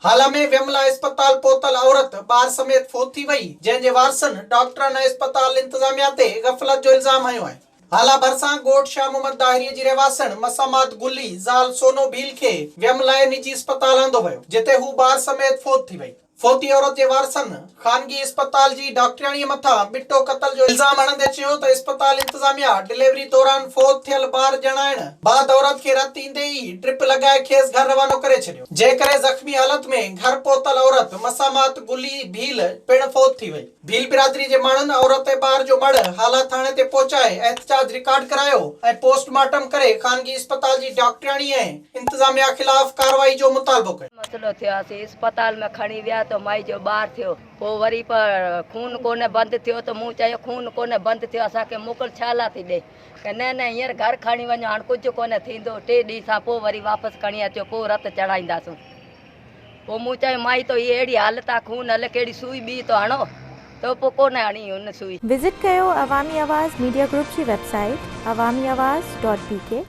هالا ۾ ويم لاء اسپتال پهتل عورت ٻار سميت فوت ٿي وئي، جنهن جي وارثن ڊاڪٽرن ۽ اسپتال انتظاميا تي غفلت جو الزام هنيو آهي. هالا ڀرسان ڳوٺ شاهه محمد ڏاهري جي رهواسڻ مسامات گلي زال سونو ڀيل کي ويم لاء نجي اسپتال آندو ويو، جتي هو ٻار سميت فوت ٿي وئي. فوتي عورت جي وارثن خانگي اسپتال جي ڊاڪٽرياڻيء مٿان ٻٽو قتل جو الزام هڻندي چيو ته اسپتال انتظاميا ڊليوري دوران فوت ٿيل ٻار ڄڻائڻ بعد عورت کي رت ايندي ئي ڊرپ لڳائي کيس گهر روانو ڪري ڇڏيو، جنهن ڪري زخمي حالت ۾ گهر پهتل عورت مسامات گلي ڀيل پڻ فوت ٿي وئي. ڀيل برادري جي ماڻهن عورت ۽ ٻار جو مڙهه هالا ٿاڻي تي پهچائي احتجاج رڪارڊ ڪرايو ۽ پوسٽ مارٽم ڪري خانگي اسپتال جي ڊاڪٽرياڻي ۽ انتظاميا خلاف ڪارروائي جو مطالبو ڪيو. مسئلو ٿيو اسين اسپتال ۾ کڻي ويا ته مائي جو ٻار ٿيو پوء وري پر خون ڪونه بند ٿيو ته مون چيو خون ڪونه بند ٿيو اسان کي موڪل ڇا لاء ٿي ڏي ڪي نه نه هينئر گهر کڻي وڃو هاڻ ڪجهه ڪونه ٿيندو ٽي ڏينهن کان پوء وري واپس کڻي اچو پوء رت چڙهائينداسون. پوء مون چيو مائي تو هي اهڙي حالت آ خون هل ڪهڙي سوئي ٻي تو هڻو ته پوء ڪونه هڻي هن سوئي. وزٽ ڪيو عوامي آواز ميڊيا گروپ جي website Awami Awaz dot B K.